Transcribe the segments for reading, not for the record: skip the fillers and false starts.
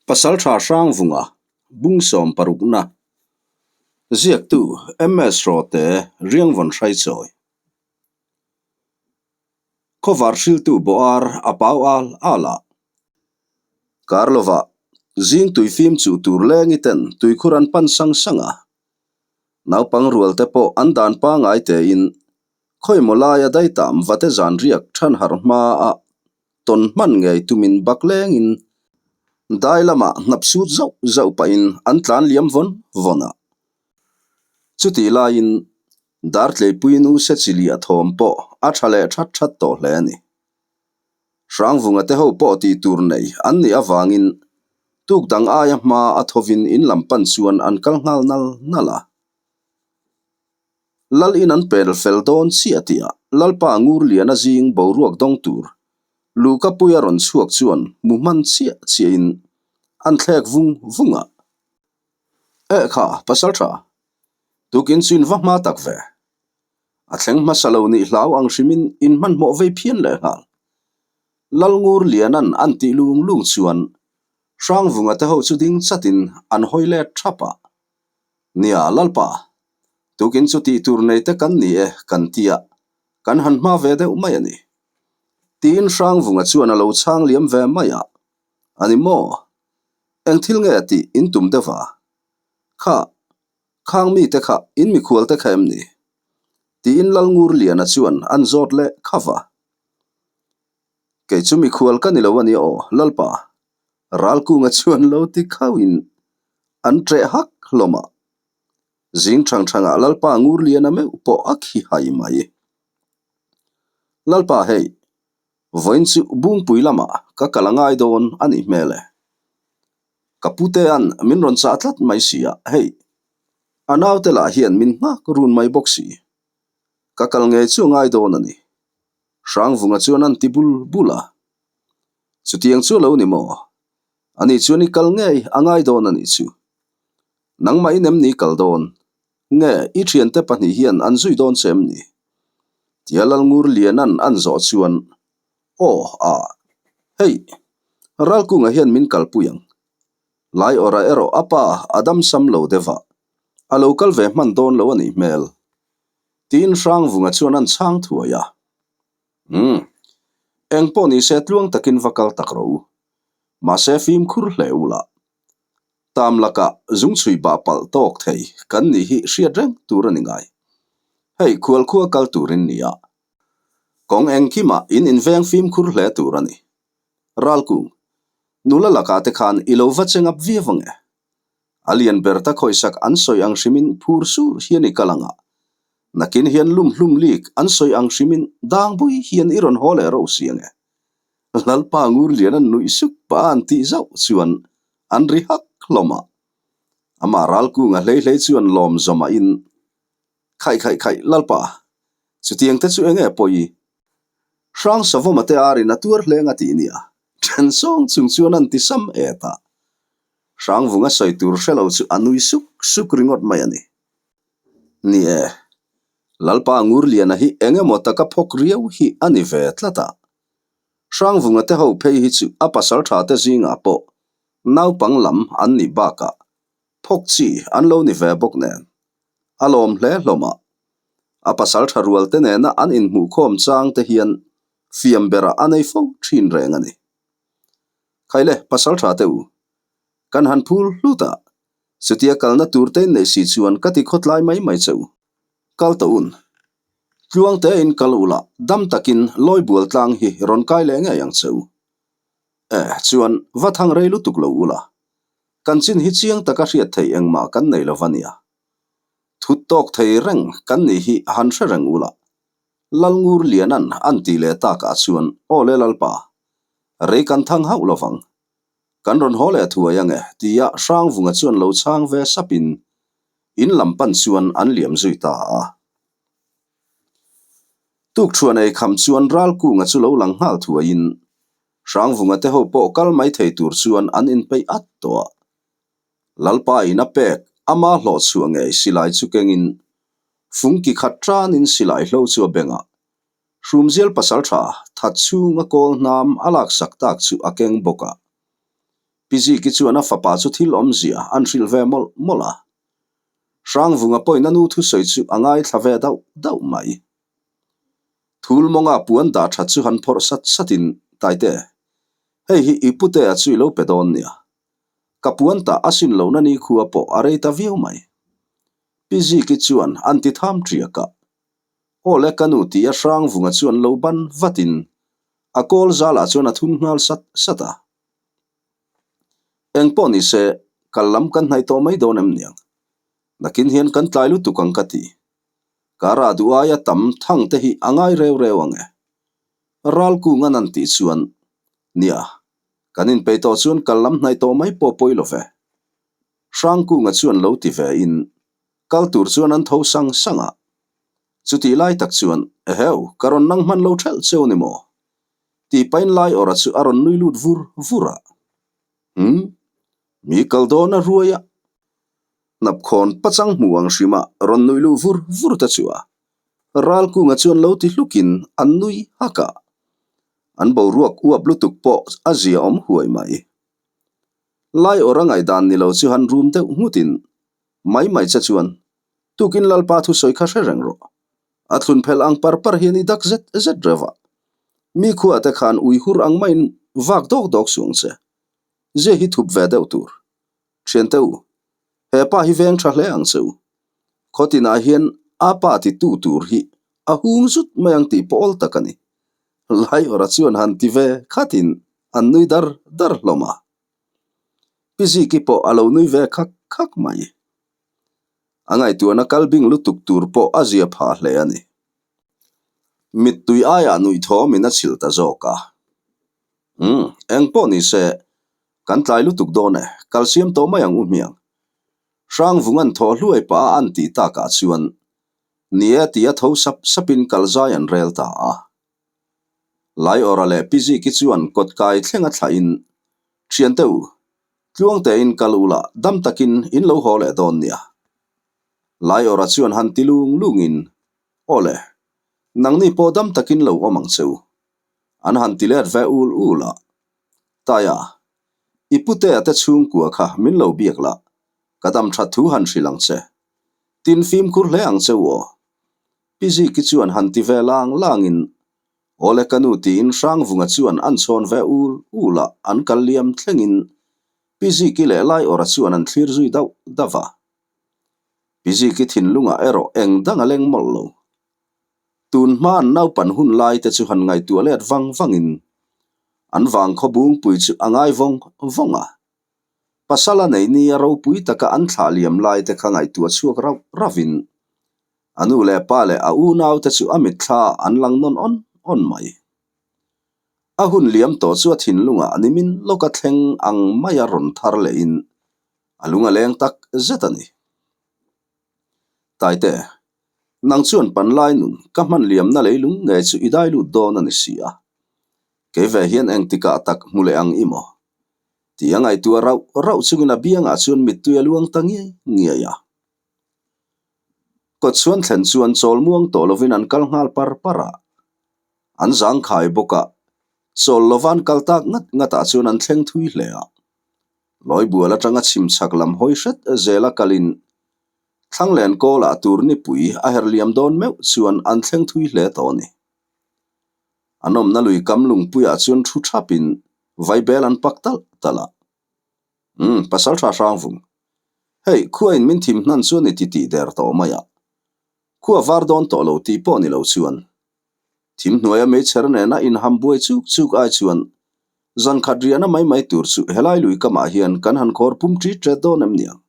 Pasaltha Hrangvunga, Bungsawm parukna, Ziaktu MS Rawte, Riangvawn Hraichawi. Khawvar hriltu bawh ar a pau al al a. Kar lovah zing tui fim chuh tur lengi ten tuikhur an pan sang sang a. Naupang rual te pawh an dan pangai tein khawimaw laia daitam vate zan riak than harh hma a tawn hman ngei tumin bak lengin dai lamah hnap sut zauh zauh pahin an tlan liam vawn vawn a. Chutih laiin Dartleipui nu se chili a thawm pawh a tha leh that that tawh hle a ni. Hrangvunga te ho pawh tih tur nei an nih avangin tuk dang aia hma a thovin in lam pan chuan an kal nghal nal nal a. Lal in an pel fel dawn chiah tihah Lalpa Ngurliana zing boruak dawng tur Luhkapuia rawn chhuak chuan hmu hman chiah chiahin an thlek vung vung a. Eh kha, pasal tha, tukin chu in va hma tak ve. A thleng hmasa lo nih hlau ang hrimin in hmanhmawh vei phian leh nghal. Lalngurliana'n an tih lung lung chuan Hrangvunga te ho chu ding chatin an hawi let thap a. Nia, Lalpa, tukin chu tih tur nei te kan ni e kan ti a, kan han hma ve deuh mai a ni. Tiin Hrangvunga chuan a lo chhang liam ve mai a. A ni maw? Eng thil nge tih in tum deuh a? Kha, khang mite kha in mikhual te kha em ni? Tiin Lalngurliana chuan an zawt leh kha va. Kei chu mikhual ka ni lo a nia aw, Lalpa. Ralkunga chuan lo ti khauhin an ṭeh hak hlawm a. Zing thang thangah Lalpa Ngurliana meuh pawh a khi hai mai. Lalpa hei, vawiin chu Bungpui lamah ka kal a ngai dawn a nih hmel e. Ka putea'n min rawn chah tlat mai si a, hei, a naute lah hian min nghak run mai bawk si. Ka kal ngei chu a ngai dawn a ni. Hrangvunga chuan an ti bul bul a. Chutiang chu a lo ni maw? Ani chuan i kal ngei a ngai dawn a nih chu. Nangmah in em ni kal dawn? Nge i thiante pahnih hian an zui dawn che em ni? Tia Lalngurliana'n an zawh chuan, Aw a, hei, Ralkunga hian min kalpui ang. Laiawrah erawh a pa a dam sam lo deuh a, a lo kal ve hman dawn lo a nih hmel. Tiin Hrangvunga chuan an chhang thuai a. Umm, eng pawh ni se tluang takin va kal tak rawh u. Mahse fimkhur hle u lah. Tam lakah zung chhui bah palh tawk thei kan nih hi hriat reng tur a ni ngai. Hei khualkhua kal turin ni a. Kawng engkimah in inveng fimkhur hle tur a ni. Ralkung, nula lakah te khan i lo va cheng up viau ang e. A lian ber ta khawisak an sawi ang hrimin phur sur hian i kal ang a. Nakin hian lum hlum lik an sawi ang hrimin dang bui hian i rawn haw leh ro si ang e. Lalpa Ngurlian an nuih suk pah an tih zauh chuan an ri hak hlawm a. Amah Ralkunga hlei hlei chuan lawm zawmah in Khaih khaih khaih Lalpa, chutiang te chu enge pawi? Hrang Savawma te arin a tuar hleng a tih nia, then sawng chung chuan an ti sam et a. Hrangvunga sawi tur hre lo chu a nui suk suk ringawt mai a ni. Ni e, Lalpa Ngurliana hi eng emaw taka phawk riau hi a ni ve tlat a. Hrangvunga te ho phei hi chu a pasal tha te zingah pawh naupang lam an nih bakah phawk chi an lo ni ve bawk nen a lawm hle hlawm a. A pasal tha rual te nena an inhmuhkhawm chang te hian fiam berah a nei fo thin reng a ni. Khaile, pasal tha te u, kan han phul hlut a, chutia kalna tur te in neih si chuan ka ti khawtlai mai mai che u. Kal ta un. Tluang te in kal ula, dam takin lawi bual tlang hi rawn kai leh ngei ang che u. E, chuan va thang rei lutuk lo ula, kan chin hi chiang taka hriat theih engmah kan nei lo va nia. Thut tawk thei reng kan nih hi han hre reng ula, Lalngur Lianan an tih leh takah chuan Aw le Lalpa, rei kan thang hauh lo vang. Kan rawn haw leh thuai ange tia Hrangvunga chuan lo chhang ve sapin in lam pan chuan an liam zui ta a. Tukṭhuan ei kham chuan Ralkunga chu lo lang nghal thuaiin Hrangvunga te ho pawh kal mai thei tur chuan an inpeih at tawh a. Lalpa in a pek ama hlawh chhuah ngei silai chu kengin fungki khat tanin silai hlo chu a beng a. Hrumzial pasaltha that chhunga kawl hnam a laksak tak chu a keng bawk a. Pi Ziki chuan a fapa chu thil awmzia an hrilh ve mawlh mawlh a. Hrangvunga pawhin a nu thusawi chu a ngaithla ve dauh dauh mai. Thul mawnga puan dah that chu han phawrh sat satin, Taite, hei hi i putea chu i lo pe dawn nia. Ka puan tah a sin lohna ni khua pawh a rei ta viau mai. Pi Ziki chuan an ti tham ṭiak a. Aw le ka nu ti a Hrangvunga chu an lo ban vatin a kawl zalah chuan a thun nghal sat sat a. Eng pawh ni se, kal lam kan hnaih tawh mai dawn em niang? Nakin hian kan tlai lutuk ang ka ti. Kara duh aia tam thang te hi a ngai reu reu ang e. Ralkungan an tih chuan, Nia, kan inpeih tawh chuan kal lam hnaih tawh mai pawh pawi lo ve. Hrangkunga chuan lo ti ve in, kal tur chuan an tho sang sang a. Chutih lai tak chuan, Eheu, ka rawn nang hman lo thelh cheu ni maw? Tih pain lai awrh chu a rawn nui lut vur vur a. Umm, mi kal dawn a ruai a. Hnapkhawn pachang hmu ang hrima rawn nui luh vur vur te chu a. Ralkunga chuan lo ti hlukin an nui hak a. An boruak uap lutuk pawh a zia awm huai mai. Lai awrh a ngaihdan ni lo chu han rum deuh nghutin mai mai che chuan tukin Lalpa thusawi kha hre reng rawh. A thlun phelh ang par par hian i dak zet zet reuh a. Mi khuah te khan ui hur ang maiin vak dawk dawk suh ang che. Zia hi thup ve deuh tur. Thiante u, he pa hi veng tha hle ang che u. Khaw tinah hian a pa ti tu tur hi a hung zut mai ang tih pawh awl tak a ni. Laiawrha chuan han ti ve khatin an nui dar dar hlawm a. Pi Ziki pawh a lo nui ve khak khak mai. A ngaihtuahna kal bing lutuk tur pawh a zia phah hle a ni. Mittui aiah nuih thawmin a chhilh ta zawk a. Umm, eng pawh ni se, kan tlai lutuk dawn e, kal siam tawh mai ang u hmiang. Hrangvung an thaw hluai pah a an tih takah chuan ni e tia tho sap sapin kal zai an rel ta a. Laiawrha leh Pi Ziki chuan kawtkai thlenga thlahin, Thiante u, Tluangtein kal ula dam takin in lo haw leh dawn nia. Laiawrha chuan han ti lung lungin, Aw le, nangni pawh dam takin lo awm ang che u. An han ti let ve ul ul a. Taia, i putea te chhungkua kha min lo biak la, ka dam that thu han hrilh ang che. Tin fimkhur hle ang che u aw. Pi Ziki chuan han ti ve lang langin, Aw le ka nu tiin Hrangvunga chuan an chhawn ve ul ul a, an kal liam thlengin Pi Ziki leh Laiawrha chuan an thlir zui dauh dauh a. Pi Ziki thinlungah erawh eng dang a leng mawlh lo. Tun hma an naupan hun lai te chu han ngaihtuah let vang vangin an vangkhaw bungpui chu a ngai vawng vawng a. Pasal a nei nia ropui taka an thlah liam lai te kha ngaihtuah chhuak rauh rauhin A nu leh pa leh a unaute chu a mitthla an lang nawn awn awn mai. A hun liam tawh chu a thinlungah nimin lawka thleng ang maia rawn thar lehin a lung a leng tak zet a ni. Taite, nang chuan panlai nun ka hman liamna leilung nge chu i dai lut dawn a ni si a. Kei ve hian engtikah tak hmu leh ang i maw? Tih a ngaihtuah rauh rauh chungin a biangah chuan mittui a luang ta ngiai ngiai a. Kawtchhuan thlen chuan chawl muang tawh lovin an kal nghal par par a, an zangkhai bawk a, chawl lova an kal tak ngat ngatah chuan an thleng thui hle a. Lawibual atanga chhim chhak lam hawi hret zela kalin Thlanglen kawlah tur nipui a her liam dawn meuh chuan an thleng thui hle tawh a ni. An awmna lui kam lungpuiah chuan thu thapin vaibel an pak talh talh a. Umm, pasal tha hrang vung. Hei, khuain min thim hnan chuan i ti tih der tawh mai a. Khua var dawn tawh lo tih pawh ni lo chuan. Thim hnuaia meichher nena inham buai chuk chuk ai chuan zan khat riahna mai mai tur chu helai lui kamah hian kan han khawr pum ṭit ṭet dawn em niang?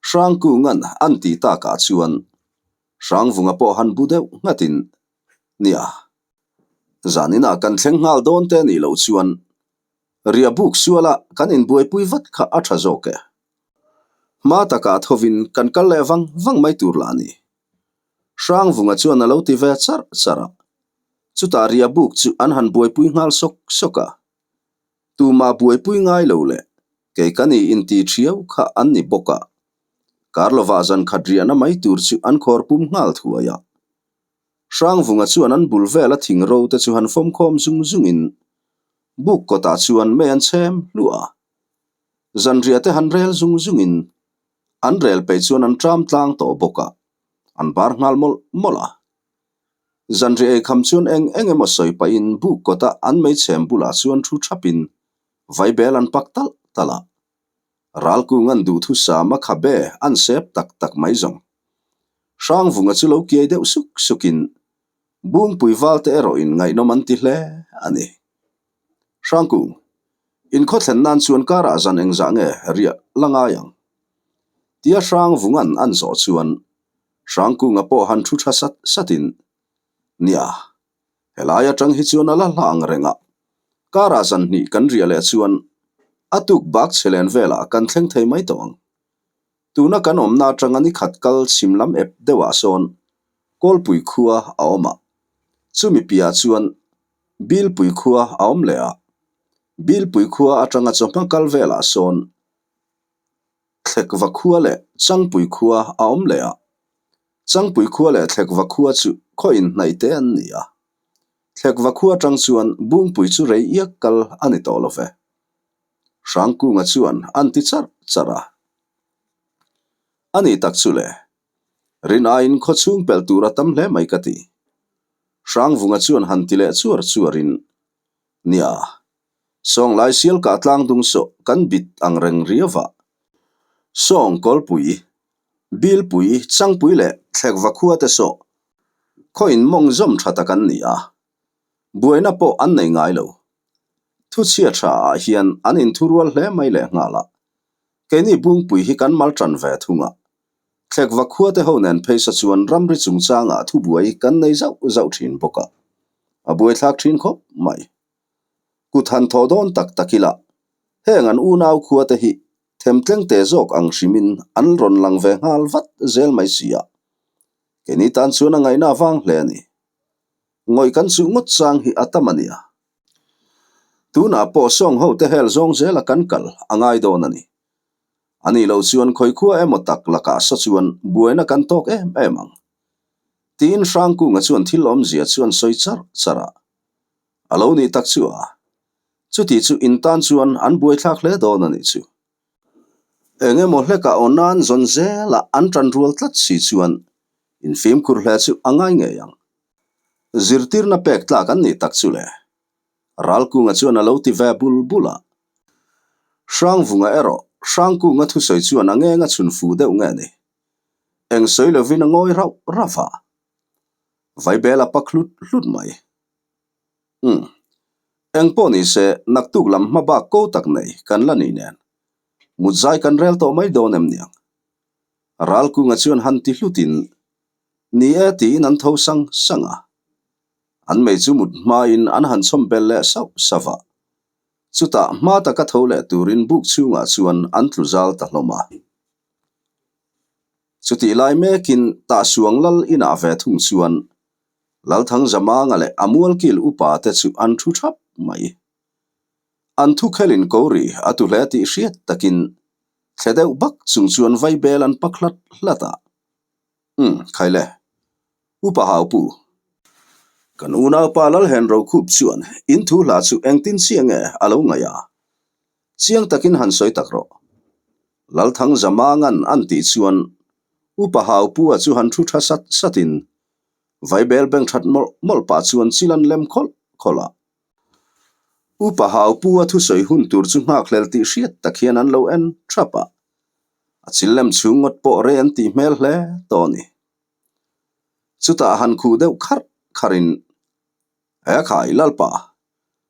Hrangkungan an tih takah chuan Hrangvunga pawh han bu deuh nghatin, Nia, zaninah kan thleng nghal dawn te nih loh chuan Riah buk suala kan inbuaipui vat kha a tha zawk e. Hma takah thovin kan kal leh vang vang mai tur lah a ni. Hrangvunga chuan a lo ti ve charh charh a. Chutah riah buk chu an han buaipui nghal sawk sawk a. Tumah buaipui ngai lo leh kei ka ni inti thiau kha an ni bawk a. Kar lovah zan khat riahna mai tur chu an khawr pum nghal thuai a. Hrangvunga chuan an bul vela thing ro te chu han fawmkhawm zung zungin buk kawtah chuan mei an chhem hluah a. Zanriah te han rel zung zungin an rel peih chuan an ṭam tlang tawh bawk a, an bar nghal mawlh mawlh a. Zanriah eikham chuan eng eng emaw sawi pahin buk kawta an meichhem bulah chuan thu thapin vaibel an pak talh talh a. Ralkung an duhthusam a khabe an sep tak tak mai zawng. Hrangvunga chu lo kiai deuh suk sukin Bungpui valte erawhin ngaihnawm an ti hle a ni. Hrangkung, inkhawthlen nan chuan karah zan engzah nge riah la ngai ang? Tia Hrangvunga'n an zawh chuan Hrangkunga pawh han thu tha sat satin, Nia, helai atang hi chuan a la hla ang reng a, karah zan hnih kan riah leh chuan a tuk bak chhe len velah kan thleng thei mai tawh ang. Tuna kan awmna atanga ni khat kal chhim lam ep deuhah sawn Kawlpui khua a awm a, chumi piah chuan Bilpui khua a awm leh a, Bilpui khua atanga chawhma kal velah sawn Thlekva khua leh Changpui khua a awm leh a, Changpui khua leh Thlekva khua chu khaw inhnaih te an ni a, Thlekva khua atang chuan Bungpui chu rei iak kal a ni tawh lo ve. Hrangkunga chuan an ti charh charh a. A ni tak chu le, rin aiin khaw chhung pelh tur a tam hle mai ka ti. Hrangvunga chuan han ti leh chuar chuarin, Nia, Sawnglai sial kah tlang dung sawh kan bit ang reng riau a. Sawng kawlpui, Bilpui, Changpui leh Thlekva khua te sawh khaw in mawng zawm tha tak an ni a. Buaina pawh an nei ngai lo. Thuchhia tha ah hian an inthurual hle mai leh nghal a. Keini Bungpui hi kan mal tan ve thung a. Thlekva khua te ho nen pheisa chuan ramri chungchangah thubuai kan nei zauh zauh thin bawk a. A buaithlak thin khawp mai. Kut han thawh dawn tak tak ila, heng an unau khua te hi themtleng te zawk ang hrimin an rawn lang ve nghal vat zel mai si a. Keini tan chuan a ngaihna vang hle a ni. Ngawih kan chuh ngawt chang hi a tam a nia. Tunah pawh sawng ho te hel zawng zela kan kal a ngai dawn a ni. A nih loh chuan khawikhua emaw tak lakah saw chuan buaina kan tawk em em ang. Tiin Hrangkunga chuan thil awmzia chuan sawi char char a. A lo nih tak chu a. Chuti chu in tan chuan an buaithlak hle dawn a nih chu. Eng emaw hlekah aw nan zawn zelah an tan rual tlat si chuan in fimkhur hle chu a ngai ngei ang. Zirtirna pek tlak an nih tak chu le. Ralkunga chuan a lo ti ve bul bul a. Hrangvunga erawh Hrangkunga thusawi chuan a ngeng a chhun fu deuh nge ni. Eng sawi lovin a ngawi rauh rauh a. Vaibel a pak hlut hlut mai. Umm. Eng pawh ni se, naktuk lam hma bak ko tak nei kan la ni nen. Mut zai kan rel tawh mai dawn em niang? Ralkunga chuan han ti hlutin, Ni e tiin an tho sang sang a. An mei chu mut hmain an han chhawm bel leh sauh sauh a. Chutah hma taka tho leh turin buk chhungah chuan an tlu zal ta hlawm a. Chutih lai mekin Tahsuang lal inah ve thung chuan Lalthangzamanga leh a mualkil upa te chu an thu thap mai. An thu khelin ko ri a tu hle tih hriat takin thle deuh bak chung chuan vaibel an pak hlat hlat a. Umm, khaile. Upa Haupu. Kan unaupa Lalhen Rokhup chuan in thu hla chu engtin chiah nge a lo ngaih a? Chiang takin han sawi tak rawh. Lalthangzamanga'n an tih chuan Upa Haupua chu han thu tha sat satin Vaibel beng that mawlh mawlh pah chuan chil an lem khawlh khawlh a. Upa Haupua thusawi hun tur chu nghakhlel tih hriat tak hian an lo en thap a. A chil lem chhung ngawt pawh rei an tih hmel hle tawh a ni. Chutah han khuh deuh kharh kharhin, He khai Lalpa,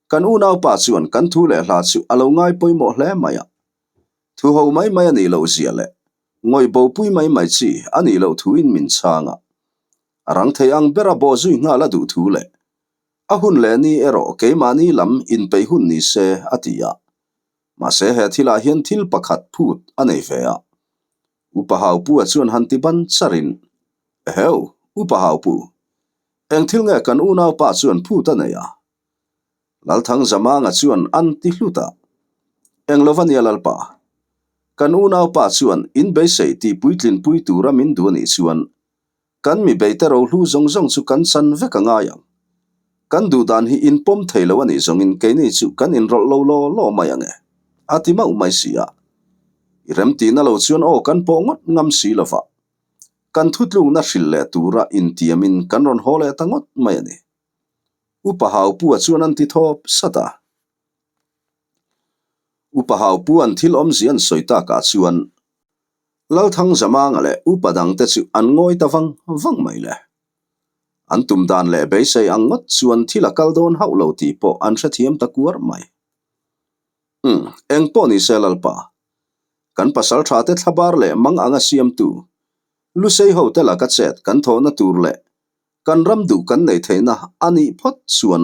kan unaupa chuan kan thu leh hla chu a lo ngai pawimawh hle mai a. Thu ho mai mai a nih loh zia leh ngawih bopui mai mai chi a nih loh thuin min chhang a. A rang thei ang bera bawh zui nghal a duh thu leh a hun leh ni erawh keimahni lam inpeih hun ni se a ti a. Mahse he thilah hian thil pakhat phut a nei ve a. Upa Haupua chuan han ti ban charin, Eheu, Upa Haupu, eng thil nge kan unaupa chuan phut a nei a? Lalthangzamanga chuan an ti hlut a, Eng lova nia Lalpa, kan unaupa chuan in beisei tih puitlinpui tura min duh a nih chuan kan mi beite rohlu zawng zawng chu kan chan vek a ngai ang. Kan duh dan hi in pawm thei lo a nih zawngin keini chu kan inrawlh lo law law mai ang e, a ti mauh mai si a. I remtihna lo chuan aw kan pawh ngawt ngam si lo va, kan thutlukna hrilh leh tura intiamin kan rawn haw leh ta ngawt mai a ni. Upa Haupua chuan an ti thawp sat a. Upa Haupua'n thil awmzia an sawi takah chuan Lalthangzamanga leh upa dangte chu an ngawi ta vang vang mai le. An tum dan leh beisei ang ngawt chuan thil a kal dawn hauh lo tih pawh an hrethiam ta kuar mai. Umm, eng pawh ni se Lalpa. Kan pasal tha te thlabar leh mang anga siamtu, Lusei ho te laka chet kan thawhna tur leh kan ram duh kan neih theihna a nih phawt chuan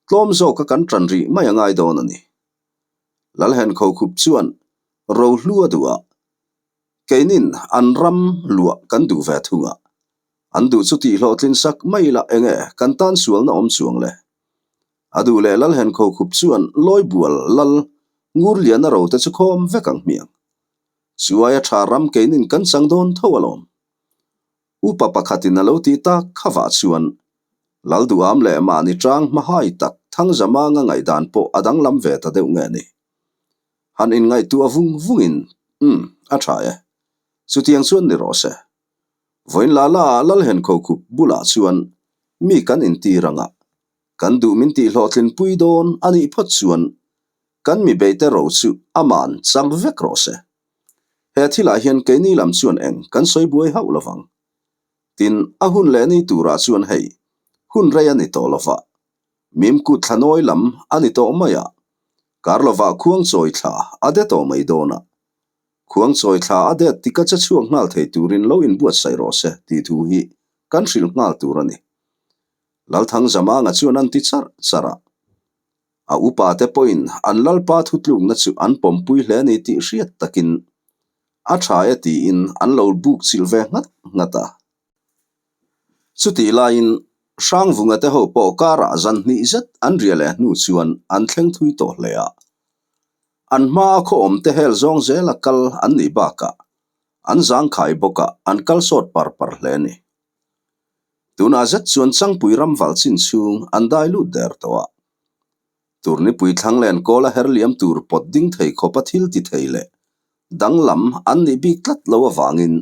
tlawm zawka kan tan rih mai a ngai dawn a ni. Lalhen Khokhup chuan rohlu a duh a, keinin an ram luah kan duh ve thung a, an duh chu tih hlawhtlin sak mai ila enge kan tan sualna awm chuang le. A duh leh Lalhen Khokhup chuan Lawibual Lal Ngurliana ro te chu khawm vek ang hmiang. Chu aia tha ram keinin kan chang dawn tho alawm. Upa pakhatin a lo tih tak khavah chuan Lalduham leh mahni tang hmahai tak Thangzamanga ngaihdan pawh a danglam ve ta deuh nge ni. Han inngaihtuah vung vungin, Umm, a tha e. Chutiang chuan ni rawh se. Vawiin la la ah Lalhen Khokhup bulah chuan mi kan intir anga kan duh min tih hlawhtlinpui dawn a nih phawt chuan kan mi beite ro chu aman chang vek rawh se. He thilah hian keini lam chuan eng kan sawi buai hauh lo vang. Tin, a hun leh ni turah chuan hei, hun rei a ni tawh lo va. Mim kut thla nawi lam a ni tawh mai a, kar lovah khuang chawi thla a de tawh mai dawn a. Khuang chawi thla a det tika che chhuak nghal thei turin lo inbuatsaih rawh se tih thu hi kan hrilh nghal tur a ni. Lalthangzamanga chuan an ti charh charh a. A upa te pawhin an lalpa thutlukna chu an pawmpui hle ni tih hriat takin a tha e tiin an lo buk chilh ve nghat nghat a. Chutih laiin Hrangvunga te ho pawh karah zan hnih zet an ria leh hnu chuan an thleng thui tawh hle a. An hmaa khaw awm te hel zawng zela kal an nih bakah an zangkhai bawkah an kal sawt par par hle a ni. Tunah zet chuan Changpui ram val chin chhung an dai lut der tawh a. Turnipui thlang len kawl a her liam tur pawt ding thei khawp a thil ti thei leh danglam an nih bik tlat lo avangin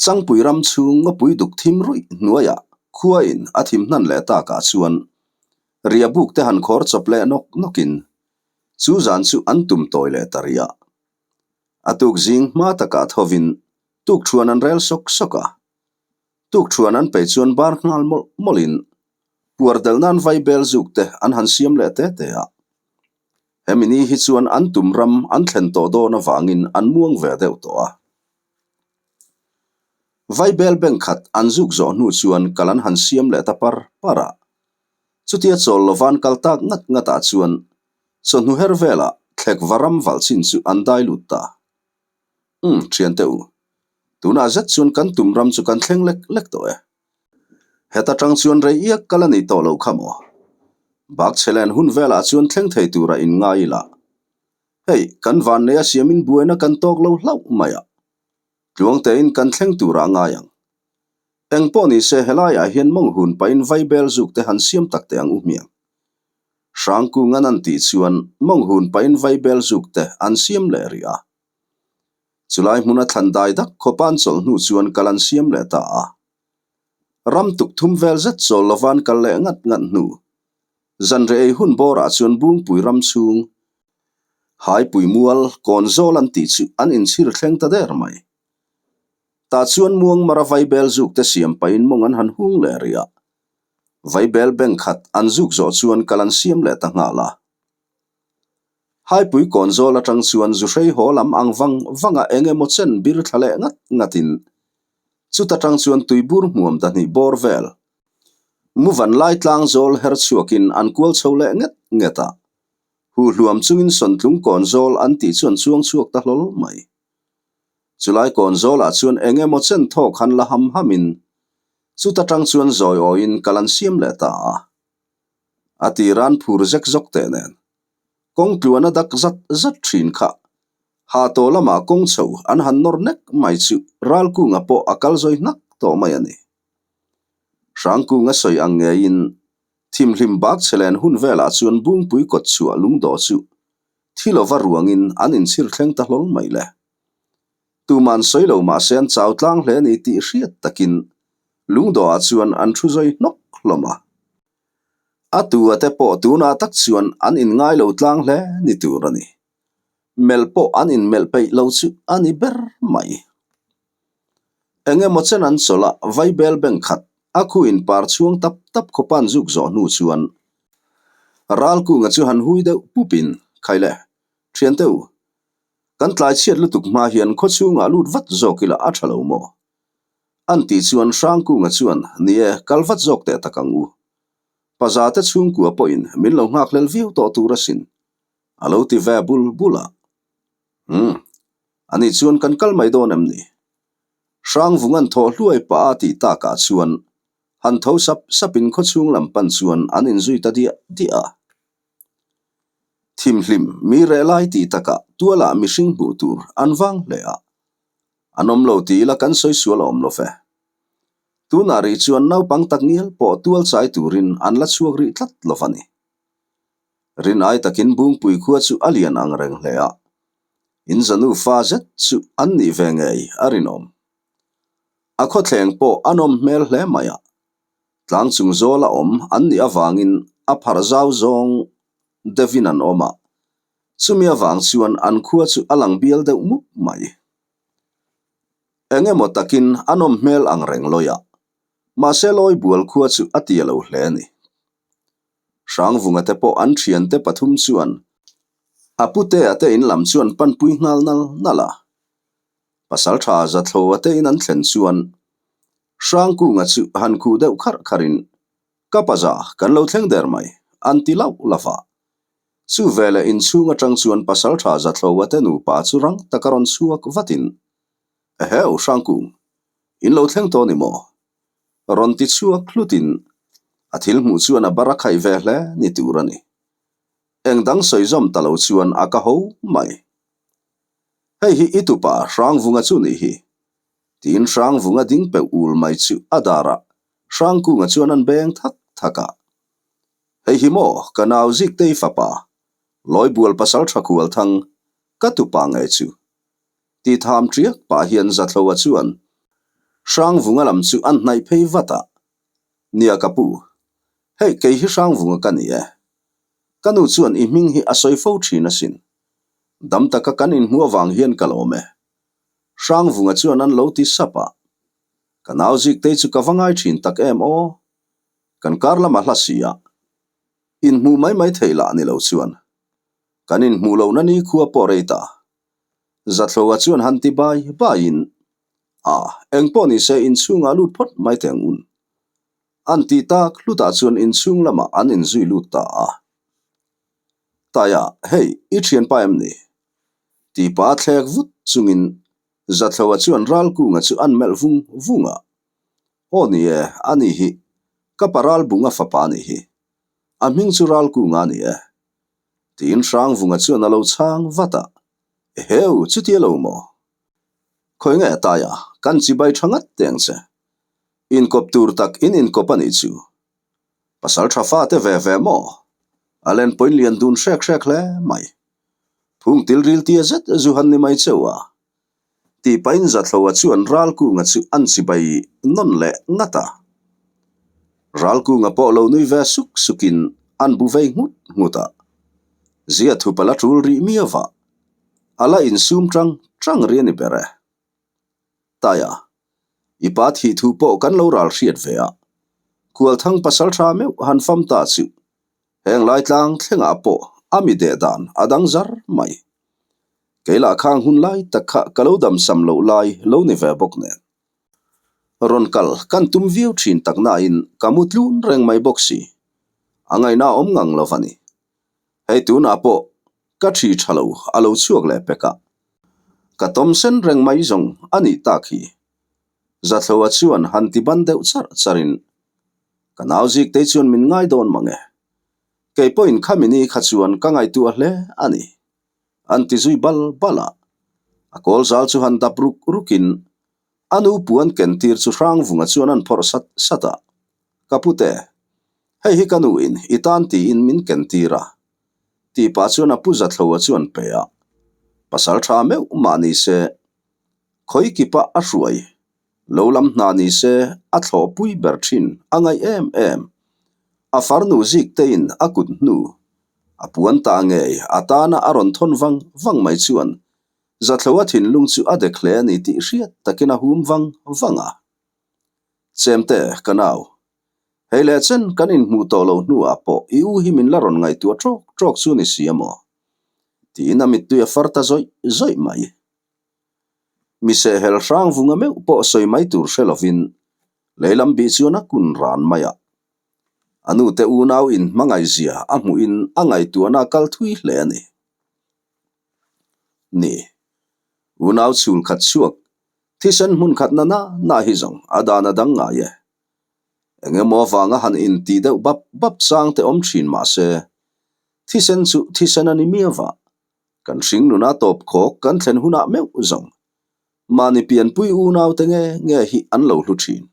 Changpui ram chhung ngawpui duk thim ruih hnuaiah khuain a thim hnan leh takah chuan riahbuk te han khawr chawp leh nawk nawkin chu zan chu an tum tawi leh ta rih a. A tuk zing hma takah thovin Tukṭhuan an rel sawk sawk a, tukṭhuan an peih chuan bar nghal mawlh mawlhin puar delh nan vaibel zuk te an han siam leh te te a. Hemi ni hi chuan an tum ram an thlen tawh dawn avangin an muang ve deuh tawh a. Vaibel bank khat an zuk zawh hnu chuan kal an han siam leh ta par par a. Chutia chawl lovan kal tak ngat ngatah chuan chawhnu her velah thlek va ram valh chin chu an dai lut ta. Umm, thiante u. Tunah zet chuan kan tum ram chu kan thleng lek lek tawh e. Heta tang chuan rei iak kal a nih tawh loh kha maw? Bak chhe len hun velah chuan thleng thei tura in ngai ila. Hei, kan vannei a siamin buaina kan tawk lo hlauh mai a. Tluangtein kan thleng tura a ngai ang. Eng pawh ni se helaiah hian mawng hun pahin vaibel zuk te han siam tak teh ang u hmiang. Hrangkungan an tih chuan mawng hun pahin vaibel zuk te an siam leh rih a. Chulai hmuna thlan dai dak khawpa an chawlh hnu chuan kal an siam leh ta a. Ram tuk thum vel zet chawl lova an kal leh ngat ngat hnu, zanreh ei hun bawrah chuan Bungpui ram chhung, Haipui mual, Kawnzawl an tih chu an inchhir thleng ta der mai. Tah chuan Muangmara vaibel zuk te siam pahin mawng an han hung leh rih a. Vaibel bank khat an zuk zawh chuan kal an siam leh ta nghal a. Haipui kawnzawl atang chuan Zuhrei haw lam ang vang vanga eng emaw chen bir thla leh ngat ngatin chuta tang chuan tuibur hmuam dahnih bawr vel Muvan lai tlang zawl her chhuakin an kual chho leh nget nget a. Huhluam chungin Sawntlung kawnzawl an tih chuan chuang chhuak ta hlawl mai. Chulai kawn zawlah chuan eng emaw chen thawk han la ham hamin chuta tang chuan zawi awiin kal an siam leh ta a. A tiran phur zek zawk teh nen kawng tluan a dak zat zat thin kha ha tawh lamah kawng chho an han nawr nek mai chu Ralkunga pawh a kal zawi hnak tawh mai a ni. Hrangkunga sawi ang ngeiin thimhlim bak chhe len hun velah chuan Bungpui kawt chhuah lungdawh chu. Thi lova ruangin an inchhir thleng ta hlawl mai le. Tuman sawi lo mahse an chau tlang hle ni tih hriat takin lungdawhah chuan an thu zawi hnawk hlawm a. A tu a te pawh tunah tak chuan an inngai lo tlang hle ni tur a ni. Melh pawh an inmelh peih lo chu a ni ber mai. Eng emaw chen an chawlh a, Vaibel bank khat a khu inpar chhuang tap tap khawpa an zuk zawh hnu chuan Ralkunga chu han hui deuh pupin, Khaile, thiante u, kan tlai chhiat lutuk hma hian khawchhungah lut vat zawk ila a tha lo maw? An tih chuan Hrangkunga chuan, Ni e, kal vat zawk teh tak ang u. Pazate chhungkua pawhin min lo nghakhlel viau tawh tur asin, a lo ti ve bul bul a. Umm, ani chuan kan kal mai dawn em ni? Hrangvunga'n thawh hluai pah a tih takah chuan han tho sap sapin khawchhung lam pan chuan an inzui ta diah diah a. Thimhlim mi reh lai tih takah tualah mihring hmuh tur an vang hle a. An awm lo ti ila kan sawi sual a awm lo ve. Tunah rih chuan naupang tak ngial pawh tual chai turin an la chhuak rih tlat lo va ni. Rin ai takin Bungpui khua chu a lian ang reng hle a, in zanu fa zet chu an nih ve ngei a rinawm. A khawthleng pawh a nawm hmel hle mai a, tlang chung zawla awm an nih avangin a pharh zau zawng deuhin an awm a, chumi avang chuan an khua chu a lang bial deuh mup mai. Eng emaw takin a nawm hmel ang reng lawi a, mahse Lawibual khua chu a tia lo hle a ni. Hrangvunga te pawh an thiante pathum chuan a putea te in lam chuan panpui nghal nal nal a. Pasaltha Zathloa te in an thlen chuan Hrangkunga chu han khuh deuh kharh kharhin Ka paza kan lo thleng der mai an ti lauh lauh a. Chu veleh inchhung atang chuan Pasaltha Zathloa te nupa chu rang taka rawn chhuak vatin Eheu Hrangkung, in lo thleng tawh ni maw? Rawn ti chhuak hlutin a thil hmuh chuan a bar a khaih ve hle ni tur a ni. Eng dang sawi zawm ta lo chuan a ka ho mai. Hei hi i tupa Hrangvunga chu nih hi. Tiin Hrangvunga ding peuh ul mai chu a darah Hrangkunga chuan an beng thak thak a. Hei hi maw ka nau Ziktei fapa, Lawibual pasal tha kual thang, ka tupa nge chu. Ti tham ṭiak pah hian Zathloa chuan Hrangvunga lam chu an hnaih phei vat a, Nia ka pu, hei kei hi Hrangvunga ka ni e. Ka nu chuan i hming hi a sawi fo ṭhin asin. Dam taka kan inhmuh avang hian ka lawm e. Hrangvunga chuan an lo ti sap a, Ka nau Ziktei chu ka va ngai ṭhin tak em aw. Kan kar lama hla si a, inhmuh mai mai theih lah ni lo chuan kan inhmuh lohna nikhua pawh rei ta. Zathloa chuan han ti bai baiin, A, engpawh nise inchhungah lut phawt mai teh ang un. An tih tak hlutah chuan inchhung lamah an inzui lut ta a. Taia, hei, i thianpa em ni? Tih pah a thlek vut chungin Zathloa chuan Ralkunga chu an melh vung vung a. Aw ni e, a ni hi, ka pa Ralbunga fapa a nih hi. A hming chu Ralkunga a ni e. Tiin Hrangvunga chuan a lo chhang vat a, Eheu, chutia lo maw? Khawi nge a tai a, kan chibai tha ngat teh ang che. Inkawp tur tak in inkawp a nih chu. Pasal tha fate ve ve maw? A len pawhin lian dun hrek hrek hle mai. Phung til ril tia zet zu han ni mai cheu a. Tih pahin Zathloa chuan Ralkunga chu an chibai nawn leh ngat a. Ralkunga pawh lo nui ve suk sukin an bu vei nghut nghut a. Zia thup a la tul rih miau va, a la insum tang tang ri a ni ber e. Taia, i pa thih thu pawh kan lo ral hriat ve a, Kualthang pasal tha meuh han fam ta chu Heng lai tlang thlengah pawh a mi deh dan a dang zar mai. Kei lah khang hun lai tak kha ka lo damsam loh lai lo ni ve bawk nen. Rawn kal kan tum viau thin tak nain ka mu tlun reng mai bawk si. A ngaihna awm ngang lo va ni. Hei tunah pawh ka thi tha lo a lo chhuak leh pek a. Ka tawm sen reng mai zawng a nih tak hi. Zathloa chuan han ti ban deuh charh charhin Ka nau Ziktei chuan min ngai dawn mang e. Kei pawhin khami ni kha chuan ka ngaihtuah hle a ni. An ti zui bal bal a. A kawl zal chu han dap ruk rukin a nu puan ken tir chu Hrangvunga chuan an phawrh sat sat a. Ka pute, hei hi ka nuin i tan tiin min ken tir a. Tih pah chuan a pu Zathloa chu an pe a. Pasal tha meuh mah ni se, khawi kipa a hruai lo lam hna ni se a thlawhpui ber thin a ngaih em em. A farnu zik tein a kut hnu a puan ta ngei a tana a rawn thawn vang vang mai chuan Zathloa thinlung chu a dek hle a ni tih hriat takin a hum vang vang a. Chemte, ka nau. Hei leh chen kan inhmuh tawh lo hnuah pawh i u hi min la rawn ngaihtuah ṭawk ṭawk chu ni si a maw? Tiin a mittui a far ta zawih zawih mai. Mi sehhel hrang vunga meuh pawh sawi mai tur hre lovin leilam bih chuan a kun ran mai a. A nute unau inhmangaihzia a hmuhin a ngaihtuahna a kal thui hle a ni. Ni. Unau chhul khat chhuak thisen hmun khatna na na hi zawng a dan a dang ngai e. Eng emaw avanga han intih deuh bap bap chang te awm thin mah se, thisen chu thisen a ni miau a, kan hring nuna tawp khawk kan thlen hunah meuh zawng mahni pianpui unau te nge nge hi an lo hlu thin.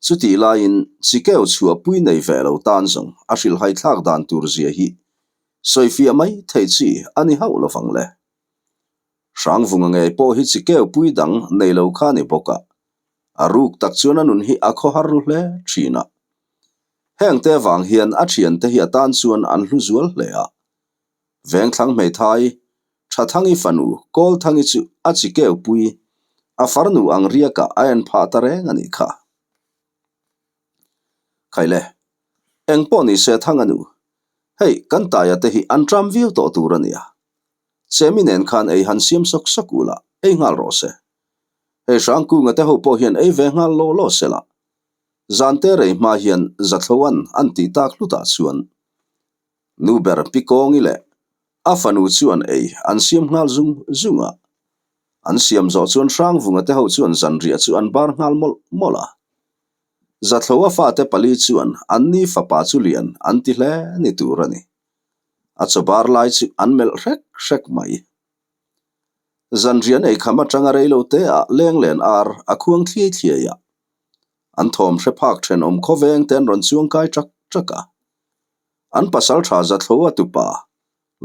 Chutih laiin chikeu chhuahpui nei ve lo tan zawng a hrilhhai thlak dan tur zia hi sawifiah mai thei chi a ni hauh lovang le. Hrangvunga ngei pawh hi chikeu pui dang nei lo kha ni bawk a, a ruk tak chuan a nun hi a khawhar ru hle thin a. Hengte avang hian a thiante hi a tan chuan an hlu zual hle a. Vengthlang hmeithai, Thathangi fanu Kawlthangi chu a chikeu pui, a farnu ang riakah a en phah ta reng a nih kha. Khaile, eng pawh ni se Thanga nu, hei kan taia te hi an ṭam viau tawh tur a nia. Chemi nen khan ei han siam sawk sawk ula, ei nghal rawh se. Hei Hrangkunga te ho pawh hian ei ve nghal law law se la. Zante rei hma hian Zathloan an tih tak hlutah chuan Nu ber Pi Kawngi leh a fanu chuan ei an siam nghal zung zung a. An siam zawh chuan Hrangvunga te ho chuan zanriah chu an bar nghal mawlh mawlh a. Zathloa fate pali chuan an ni fapa chu lian an ti hle ni tur a ni. A chaw bar lai chu an melh hrek hrek mai. Zanriah nei kham atanga reilo te ah lenglen ar a khuang thliai thliai a. An thawm hre phak thenawm khawveng te an rawn chuang kai ṭak ṭak a. An pasal tha Zathlo a tupa,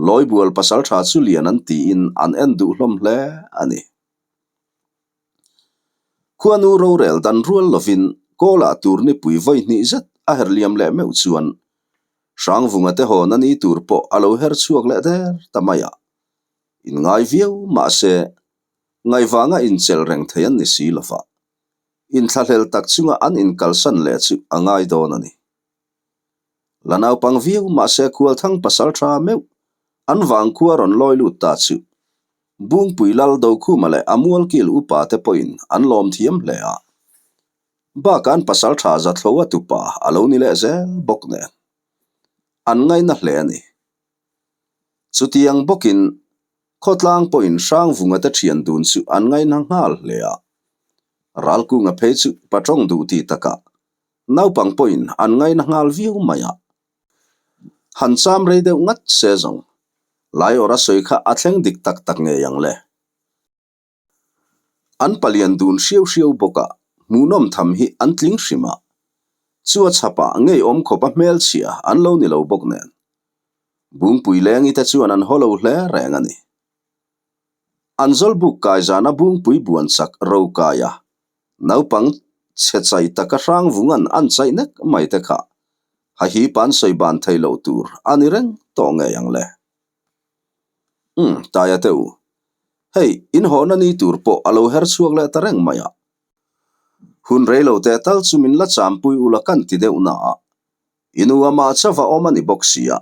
Lawibual pasal tha chu lian an tiin an en duh hlawm hle a ni. Khuanu rorel dan rual lovin Kawlah tur nipui vawi hnih zet a her liam leh meuh chuan Hrangvunga te hawn a ni tur pawh a lo her chhuak leh der ta mai a. Inngai viau mahse, ngaihvanga inchelh reng thei an ni si lova, inthlahlel tak chunga an inkalsan leh chu a ngai dawn a ni. La naupang viau mahse Khualthang pasal tha meuh an vangkhua rawn lawi lut ta chu Bungpui Lal Dokhuma leh a mualkil upa te pawhin an lawm thiam hle a. Bakah an pasal tha Zathloa tupa a lo ni leh zel bawk nen an ngaina hle a ni. Chutiang bawkin khawtlang pawhin Hrangvunga te thian dun chu an ngaina nghal hle a. Ralkunga phei chu patawng duh tih takah Naupang pawhin an ngaina nghal viau mai a. Han cham rei deuh ngat se zawng. Lai awr a sawi kha a thleng dik tak tak ngei ang le. An palian dun hriau hriau bawk a, hmuhnawm tham hi an tling hrim a. Chu a chhapah ngeiawm khawp a hmelchhia an lo ni lo bawk nen. Bungpui lengi te chuan an haw lo hle reng a ni. An zawlbuk kai zana Bungpui buan chak ro kai a, Naupang chhe chai taka hrang vungan an chaih nek mai te kha ha hi pan sawi ban thei loh tur a ni reng tawh ngei ang le. Umm, Taia te u. Hei, in hawhna ni tur pawh a lo her chhuak leh ta reng mai a. Hun rei lo teh tal chu min la champui ula kan ti deuh na a. I nu amah chauh a awm a ni bawk si a.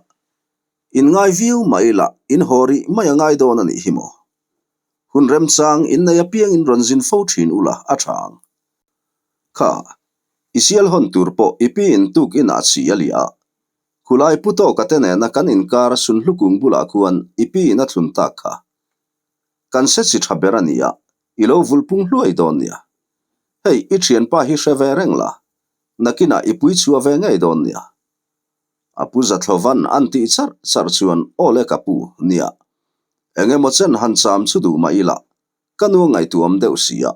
In ngai viau mai la, in haw rih mai a ngai dawn a nih hi maw? Hun remchang in nei apiang in rawn zin fo thin ula a tha ang. Kha, i sial hawn tur pawh i pi in tuk inah chi a liah a. Khulai pu tawka te nena kan inkar sunhlu kung bulah khuan i pi in a thlun tak kha. Kan se chi tha ber a nia, i lo vulh pung hluai dawn nia. Hei, i thianpa hi hre ve reng la, nakinah i pui chhuah ve ngei dawn nia. A pu Zathlovan an tih charh charh chuan aw le ka pu, nia. Eng emaw chen han cham chu duh mah ila, ka nu a ngaihtuam deuh si a.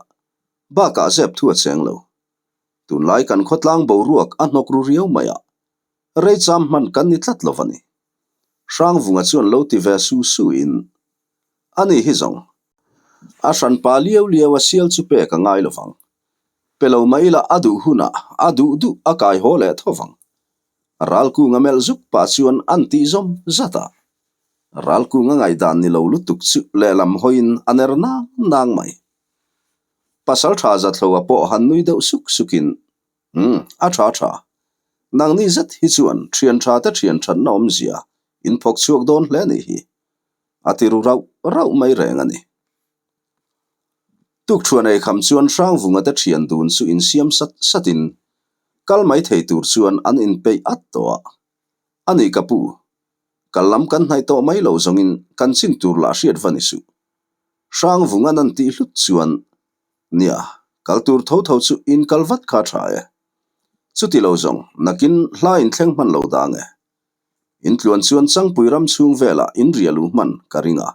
Bakah zep thu a cheng lo. Tunlai kan khawtlang boruak a hnawk ru riau mai a, rei cham hman kan ni tlat lo a ni. Hrangvunga chuan lo ti ve su su in, Ani hi zawng, a hranpa liau liau a sial chu pek a ngai lovang. Pe lo mai ila a duh hunah a duh duh a kai haw leh tho vang. Ralkunga melh zuk pah chuan an tih zawm zat a. Ralkunga ngaihdan ni lo lutuk chu lehlam hawiin a ner nang nang mai. Pasaltha Zathloa pawh han nui deuh suk sukin, Umm, a tha tha. Nangni zet hi chuan thian tha te thian thatna awmzia in phawk chhuak dawn hle ni hi. A ti ru rauh rauh mai reng a ni. Tukṭhuan ei kham chuan Hrangvunga te ṭhian dun chu insiam sat satin kal mai thei tur chuan an inpeih at tawh a. A ni ka pu, kal lam kan hnaih tawh mai lo zawngin kan chin tur lah hriat va ni suh. Hrangvunga'n an tih hlut chuan, Nia, kal tur tho tho chu in kal vat kha a ṭha e. Chuti lo zawng, nakin hla inthleng hman lo dang e. In tluan chuan Changpui ram chhung velah in rial u hman ka ring a.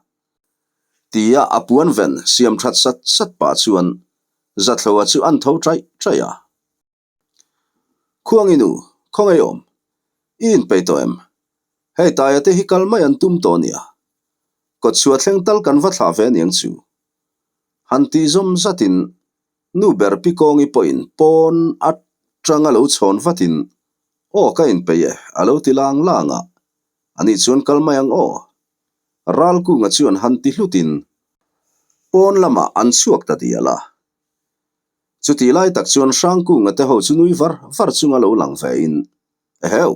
Tia a puan ven siam that sat sat pah chuan Zathloa chu an tho chaih chaih a. Khuanginu, khawngaih awm, i inpeih tawh em? Hei Taia te hi kal mai an tum tawh nia. Kawtchhuah thleng tal kan va thlah ve aniang chu. Han tih zawm zatin nu ber pi Kawngi pawhin pawn atanga lo chhawn vatin aw ka inpeih e a lo ti lang lang a, ani chuan kal mai ang aw. Ralkunga chuan han ti hlutin pawn lamah an chhuak ta dial a. Chutih lai tak chuan Hrangkunga te ho chu nui var var chunga lo lang vein, Eheu!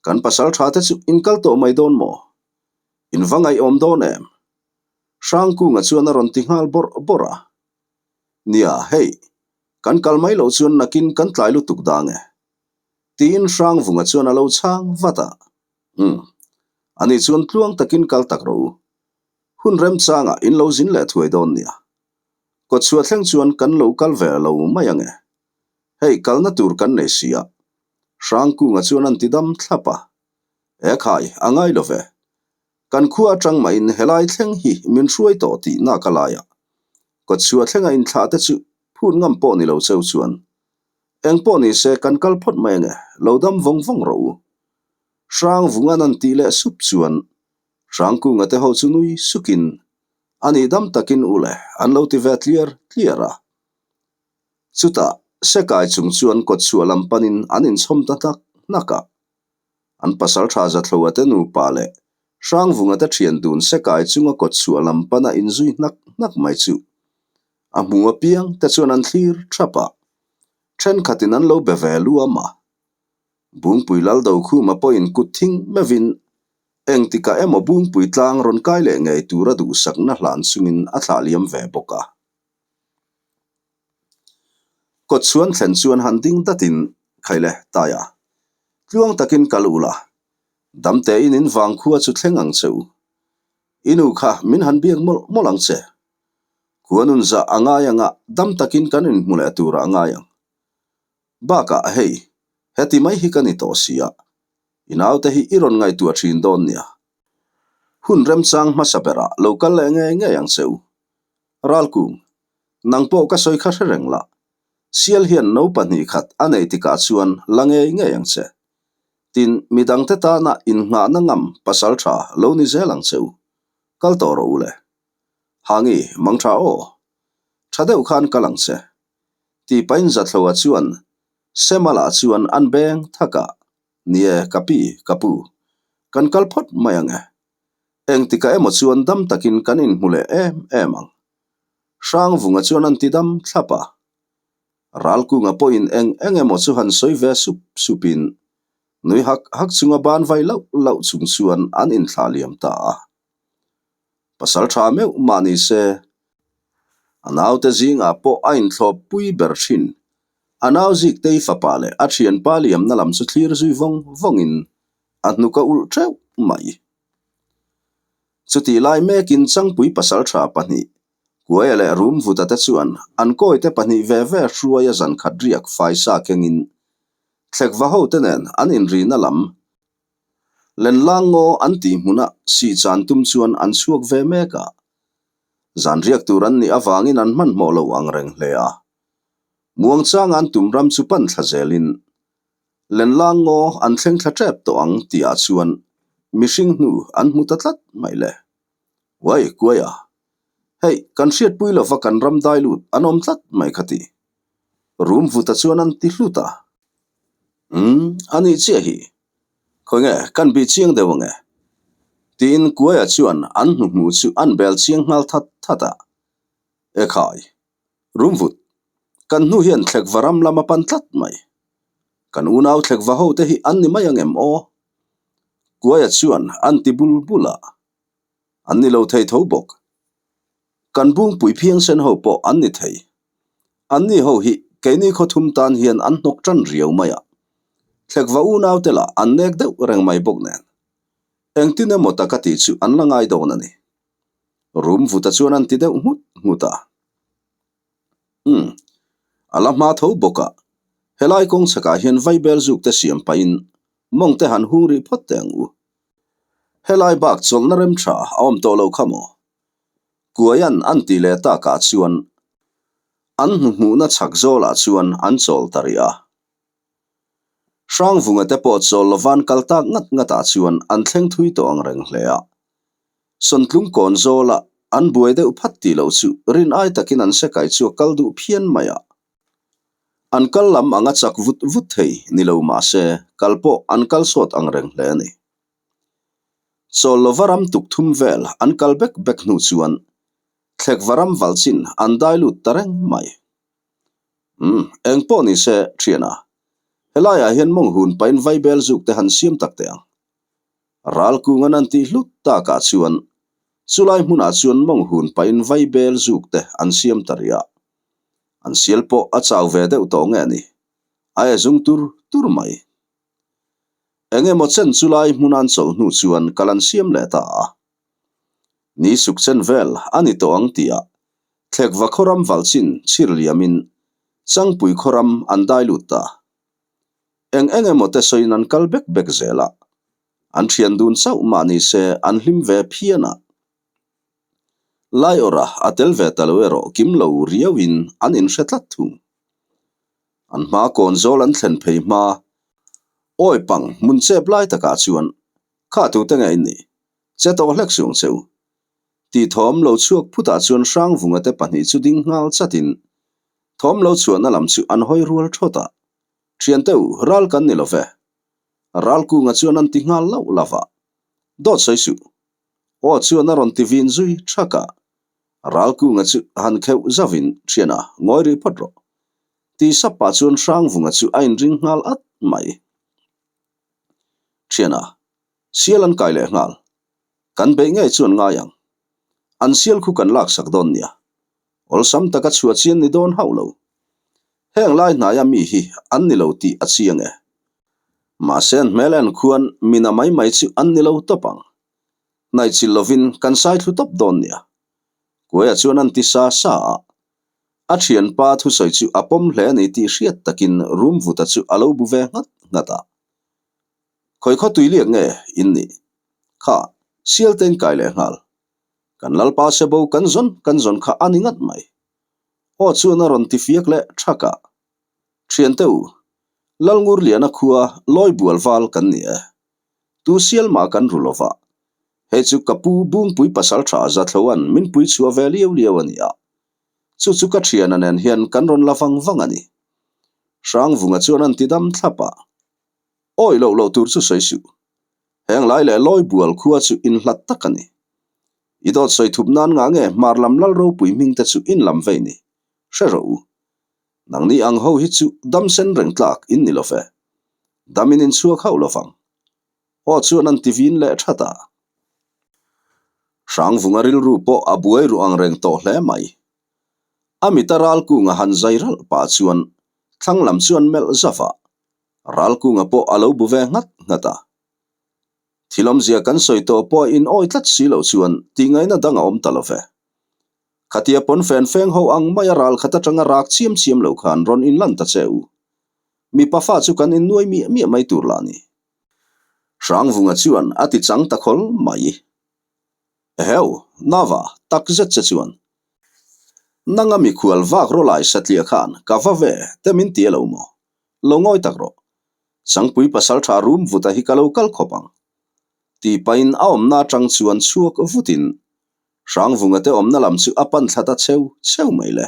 Kan pasal tha te chu in kal tawh mai dawn maw? In va ngaihawm dawn em? Hrangkunga chuan a rawn ti nghal bawrh bawrh a. Nia, hei, kan kal mai loh chuan nakin kan tlai lutuk dang e. Tiin Hrangvunga chuan a lo chhang vat a. Umm, ani chuan tluang takin kal tak rawh u. Hun remchangah in lo zin leh thuai dawn nia. Kawtchhuah thleng chuan kan lo kal ve lo mai ang e. Hei, kalna tur kan nei si a. Hrangkunga chuan an ti dam thlap a. E khai, a ngai lo ve. Kan khua atang mahin helai thleng hi min hruai tawh tih nak a lai a. Kawtchhuah thlenga inthlah te chu phut ngam pawh ni lo cheu chuan. Eng pawh ni se kan kal phawt mai ang e, lo dam vawng vawng rawh u. Hrangvunga'n an tih leh sup chuan Hrangkunga te ho chu nui sukin a nih dam takin u le an lo ti ve tliar tliar a. Chutah Sekai chung chuan kawtchhuah lam panin an inchhawm ta hnak hnak a. An pasal tha Zathloa te nupa leh Hrangvunga te thian dun Sekai chunga kawtchhuah lam pana inzui hnak hnak mai chu a hmu apiang te chuan an thlir thap a, thenkhatin an lo be ve luam a. Bungpui lal Dokhuma pawhin kut thing meuhin engtikah emaw Bungpui tlang rawn kai leh ngei tura duhsakna hlan chungin a thlah liam ve bawk a. Kawtchhuan thlen chuan han ding datin Khaile Taia, tluang takin kal u la, damtein in vangkhua chu thleng ang che u. I nu kha min han biak mawlh mawlh ang che. Khua nun zah a ngai anga dam takin kan inhmu leh turah a ngai ang. Bakah hei, heti mai hi ka ni tawh si a, i naute hi i rawn ngaihtuah thin dawn nia. Hun remchang hmasa berah lo kal leh ngei ngei ang che u. Ralkung, nang pawh ka sawi kha hre reng la, sial hian no 2 khat a nei tikah chuan la ngei ngei ang che. Tin, midangte tana innghahna ngam pasal tha lo ni zel ang che u. Kal tawh rawh u le. Hangi, mang tha aw. Tha deuh khan kal ang che. Tih pahin Zathloa chuan Semala chuan an beng thak a, Ni e, ka pi, ka pu. Kan kal phawt mai ang e. Engtikah emaw chuan dam takin kan inhmu leh em em ang. Hrangvunga chuan an ti dam thlap a. Ralkunga pawhin eng eng emaw chu han sawi ve sup supin nui hak hak chunga ban vai lauh lauh chung chuan an inthlah liam ta a. Pasal tha meuh mah ni se, a naute zingah pawh a inthlawp pui ber thin. A nau Ziktei fapa leh a thianpa liamna lam chu thlir zui vawng vawngin a hnuk a ulh teuh mai. Chutih lai mekin Changpui pasal tha pahnih, Kuaia leh Rumvuta te chuan an kawite pahnih ve ve hruaia zankhat riak faisa kengin Thlekva hote nen an inrina lam Lenlang ngaw an tih hmuna sih chan tum chuan an chhuak ve mek a, zan riak tur an nih avangin an hmanhmawh lo ang reng hle a. Muangchanga an tum ram chu pan thla zelin Lenlang ngaw an thleng thla tep tawh ang tihah chuan. mihring hnu an hmu ta tlat mai le. Uai Kuaia, hei kan hriatpui lova kan ram dai lut an awm tlat mai kha ti. Rum vuta chuan an ti hlut a. Umm, a nih chiah hi. Khawi nge kan bih chiang deuh ange? Tiin Kuaia chuan an hnuhmuh chu an bel chiang nghal that that a. Ekhai, rum vut, kan hnu hian thlekva ram lam a pan tlat mai. Kan unau thlekva ho te hi an ni mai ang em aw? Kuaia chuan an ti bul bul a. An ni lo thei tho bawk. Kan bungpui phiangsen ho pawh an ni thei. Anni ho hi keini khawthum tan hian an hnawk tan riau mai a. Thlekva unau te lah an nek deuh reng mai bawk nen. Engtin emaw taka tih chu an la ngai dawn a ni. Rum vuta chuan an ti deuh nghut nghut a. Umm, a la hma tho bawk a, helai kawng chhakah hian vaibel zuk te siam pahin mawng te han hung rih phawt teh ang u. Helai bak chawlhna rem tha a awm tawh lo kha maw? Kuaian an tih leh takah chuan an hnuhmuhna chhak zawlah chuan an chawl ta rih a. Hrangvunga te pawh chawl lovan kal tak ngat ngatah chuan an thleng thui tawh ang reng hle a. Sawntlung kawn zawla an buai deuh phat tih loh chu rin ai takin an se kai chu a kal duh phian mai a. An kal lam anga chak vut vut thei ni lo mah se kal pawh an kal sawt ang reng hle a ni. Chawl lova ram tuk thum vel an kal bek bek hnu chuan thlekva ram valchin an dai lut ta reng mai. Umm, eng pawh ni se, thiana. Helaiah hian mawng hun pain vaibel zuk te han siam tak teh ang. Ral kungan an tih hlut takah chuan chulai hmunah chuan mawng hun pain vaibel zuk te an siam ta rih a. An sial pawh a chau ve deuh tawh nge ni, a e zung tur tur mai. Eng emaw chen chulai hmun an chawlh hnu chuan kal an siam leh ta a. Ni suk chen vel a ni tawh ang tihah Thlekva khawram valchin chhir liamin Changpui khawram an dai lut ta. Eng eng emaw te sawiin an kal bek bek zel a, an thian dun chauh mah ni se an hlim ve phian a. Laiawrha a tel ve ta lo erawh kim lo riauin an inhre tlat thung. An hma kawn zawl an thlen phei hma awi pang hmun chep lai takah chuan kha tute nge in nih? Che tawh hlek suang che u. Tih thawm lo chhuak phutah chuan Hrangvunga te pahnih chu ding nghal chatin thawm lo chhuahna lam chu an hawi rual thawt a, Thiante u, ral kan ni lo ve. Ralkunga chuan an ti nghal lauh lauh a, Dawt sawi suh. Aw chuan a rawn ti vin zui thak a, Ralkunga chu han kheuh zauhin Thiana, ngawi rih phawt rawh. Ti sap pah chuan Hrangvunga chu a inring nghal at mai. Thiana, sial an kai leh nghal. Kan beih ngei chuan ngai ang. An sial khu kan laksak dawn nia. Awlsam taka chhuah chian ni dawn hauh lo. Heng lai hnaia mi hi an ni lo tih a chiang e. Mahse an hmel en khuan mina mai mai chu an ni lo tawp ang. Hnaihchilh lovin kan sai thlu tawp dawn nia. Kuaia chuan an ti sa sa a. A thianpa thusawi chu a pawm hle a ni tih hriat takin Rumvuta chu a lo bu ve nghat nghat a. Khawi khaw tui liak nge in nih? Kha, sial te in kai leh nghal. Kan Lalpa sebo kan zawn kan zawn kha a ni ngat mai. Aw chuan a rawn ti fiak leh thak a. Thiante u, Lalngurliana khua lawi bual val kan ni e. Tu sial mah kan ru lo va. Hei chu ka pu Bungpui pasal tha Zathloan min pui chhuah ve liau liau a ni a. Chu chu ka thiana nen hian kan rawn la vang vang a ni. Hrangvunga chuan an ti dam thlap a. Awi loh loh tur chu sawi suh. Heng lai leh lawi bual khua chu inhlat tak a ni. I dawt sawi thup nan ngah nge hmar lam lal ropui hming te chu in lam vei ni. Hre rawh u. Nangni ang ho hi chu dam sen reng tlak in ni lo ve. Dam in inchhuak hauh lo vang. Aw chuan an ti vin leh that a. Hrangvunga rilru pawh a buai ruh ang reng tawh hle mai. A mita ralkunga han zai ralh pah chuan thlang lam chuan melh zauh a. Ralkunga pawh a lo bu ve nghat nghat a. Thil awmzia kan sawi tawh pawh a in awi tlat si loh chuan tihngaihna dang a awm ta lo ve. Khatia pawn fen feng ho ang maia ral khat atanga rak chiam chiam lo khan rawn inlan ta che u. Mipa fa chu kan innuai miah miah mai tur lah ni. Hrangvunga chuan a ti chang ta khawl mai. Eheu, Nava, tak zet che chuan. Nanga mikhual vak rawlai satliah khan ka va ve te min ti alo maw? Lo ngawi tak rawh. Changpui pasaltha rum vuta hi ka lo kal khawp ang. Tih pahin a awmna atang chuan chhuak vutin Hrangvunga te awmna lam chu a pan thla ta cheu cheu mai le.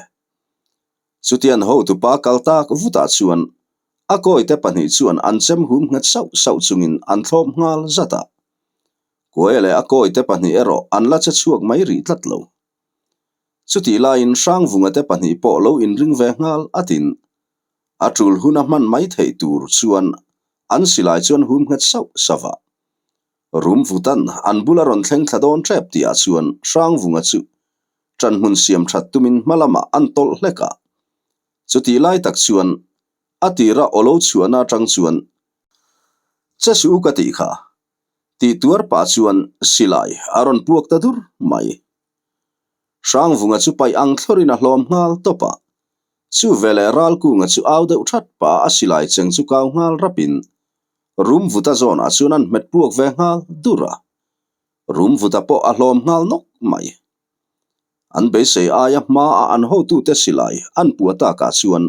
Chutian hotupa kal tak vutah chuan a kawite pahnih chuan an chem hum nghet sauh sauh chungin an thlawp nghal zat a. Kuaia leh a kawite pahnih erawh an la che chhuak mai rih tlat lo. Chutih laiin Hrangvunga te pahnih pawh lo inring ve nghal atin a tul huna hman mai theih tur chuan an silai chuan hum nghet sauh sauh a. Rumvutan an bula rawn thleng thla dawn tep tihah chuan Hrangvunga chu ṭanhmun siam ṭhat tumin hma lamah an tawlh hlek a. Chutih lai tak chuan a tira aw lo chhuahna aṭang chuan Che suh u ka tih kha tih tuar pah chuan silai a rawn puak ta dur mai. Hrangvunga chu paih ang thlawrin a hlawm nghal tawp a. Chu veleh Ralkunga chu au deuh ṭhat pah a silai cheng chu kau nghal rapin Rumvuta zawnah chuan an hmet puak ve nghal dur a. Rumvuta pawh a hlawm nghal nawk mai. An beisei aia hmaa an hotute silai an puah takah chuan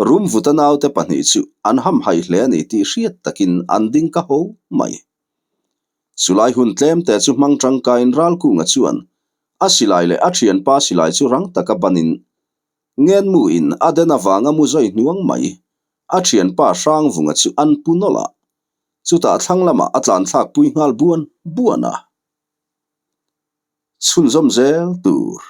Rumvuta naute pahnih chu an hamhaih hle a ni tih hriat takin an ding ka ho mai. Chulai hun tlemte chu hmang tangkaiin Ralkunga chuan a silai leh a thianpa silai chu rang taka banin Ngenmuin a den avanga mu zawi hnuang mai a thianpa Hrangvunga chu an pu nawlh a, chutah thlang lamah a tlanthlakpui nghal buan buan a. Chhunzawm zel tur.